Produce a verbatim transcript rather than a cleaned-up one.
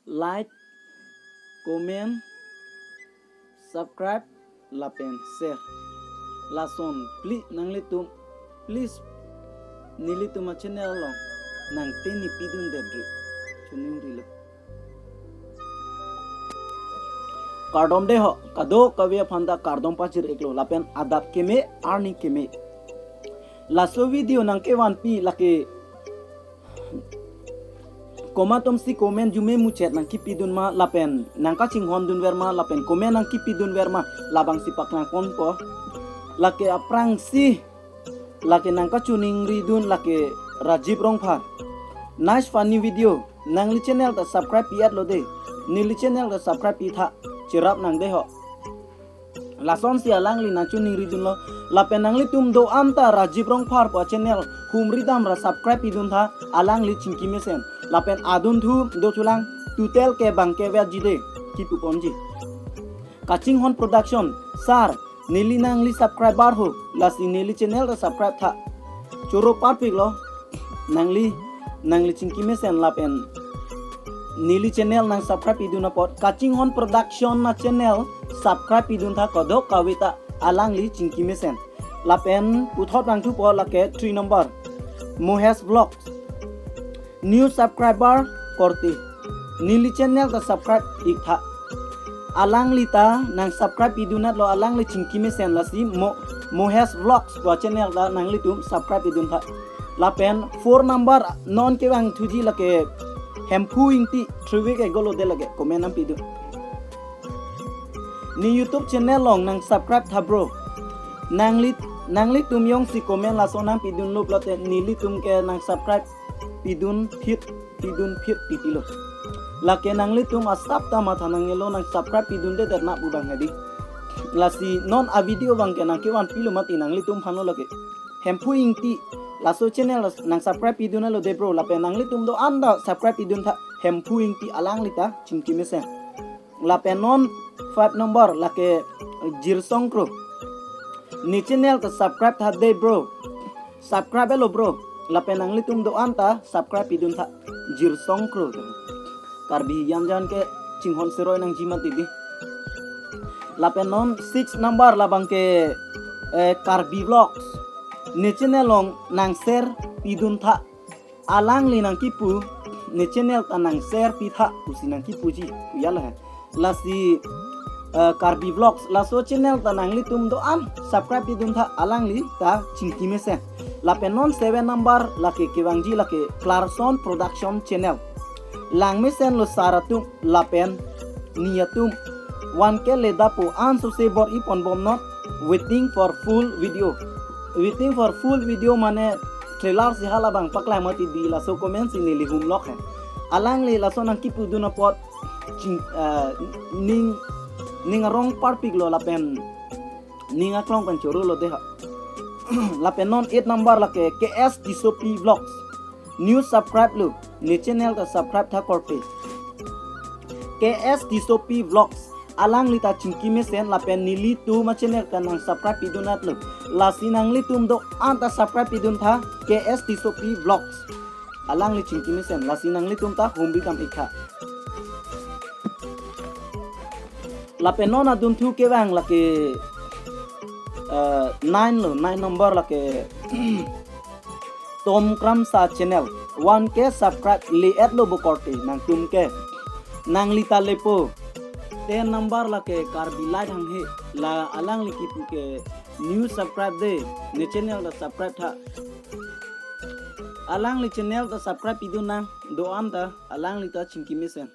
like, comment, subscribe lapen share. Lason phli nanglitum, please, nelitum a-channel along nangteni pidun detri. Chuning rilo. Kardom deho, kadokave aphan ta kardom pajir iklo, lapen adap keme, arni keme. Laso video nangkevanpi lake komat atumsi comment jume muchot nangkipidun ma, lapen nangkachinghon dunver ma, lapen comment nangkipidunver ma, labangsi paklangponpo. Lake aphrangsi, lake nangkachoningridun lake Rajiv Rongphar. Nice funny video. Nangli channel ta subscribe pi-etlo de. Neli channel ta subscribe pitha. Cherap nang deho. Lasonsi alangli nangchoningridunlo. Lapen nanglitum do-an ta Rajiv Rongphar pu a-channel humri damra subscribe piduntha, alangli chingki mesen. Lapen adunthu do thulang, total ke bang ke vet ji de, kipuponji. Kachinghon Production, sir, neli nangli subscriber ho, lasi neli channel ta subscribe tha. Choro parpiklo, nangli, nangli chingki mesen lapen neli channel nang subscribe pidun apot, Kachinghon Production a-channel subscribe piduntha, kadokave ta alangli chingki mesen. Lapen puthot vangthupo lake three number, Mohesh Vlogs. New subscriber korte. Neli channel ta subscribe iktha. Alangli ta nang subscribe pidunetlo, alangli chingki mesen, lasi Mo-, Mohesh Vlogs pu a-channel ta nanglitum subscribe piduntha. Lapen four number non kevangthuji lake Hemphu Ingti, three week ago lo de lake, comment nangpidun. Ne YouTube channel along nang subscribe tha bro. Nangli, nanglitum jongsi comment laso nangpidunlo pulote nelitum ke nang subscribe pidun phit, pidun phit titilo. Lake nanglitum asap ta matha nangjilo, nang subscribe pidunde det na pu abang hedi. Lasi non a-video abang ke nangkevanpilo mati nanglitum aphanlo lake. Hemphu Ingti, laso channel nang subscribe pidunlo de bro, lapen nanglitum do-an ta subscribe piduntha, Hemphu Ingti, alangli ta chingki mesen. Lapen non five number lake Jirsong Kro. Ne channel ta subscribe tha de bro. Subscribe lo bro. Lapen nanglitum do-an ta subscribe piduntha, Jirsong Kro. Karbi jan jan ke chinghon seroi nangji mati di. Lapen non six number labang ke, eh, Karbi Vlogs. Ne channel along nang share piduntha. Alangli nangkipu, ne channel ta nang share pitha pusi nangkipuji, pu ya lo he. Lasi, eh, Karbi Vlogs, laso channel ta nanglitum do-an subscribe piduntha, alangli ta chingki mesen. Lapen non seven number lake kevangji lake Clarkson Production Channel. Lang mesenlo sar atum lapen ni atum. One K le dapo, ansose bor-iponbomnot, waiting for full video. Waiting for full video mane trailer si halabang paklang mati di, laso comment si neli humlok he. Alangli laso nangkipudun apot ching, eh, ning, ning arong parpiklo lapen ning aklong pen chorolo deha. Lapen non eight number lake K S Tissopi Vlogs. New subscribe lo, ne channel ta subscribe tha korte. K S Tissopi Vlogs, alangli ta chingki mesen lapen nelitum a-channel ta nang subscribe pidunetlo. Lasi nanglitum do-an ta subscribe piduntha, K S Tissopi Vlogs. Alangli chingki mesen, lasi nanglitum ta humri dam iktha. Lapen non adunthu kevang lake, eh, nine lo, nine number lake Tom Kramsa Channel. One K subscribe le-etlo bo korte nangtum ke. Nangli ta lepo. Ten number lake Karbi Light Hanghe. La alangli kipu ke new subscribe de. Ne channel ta subscribe tha. Alangli channel ta subscribe pidun nang. Do-an ta alangli ta chingki mesen.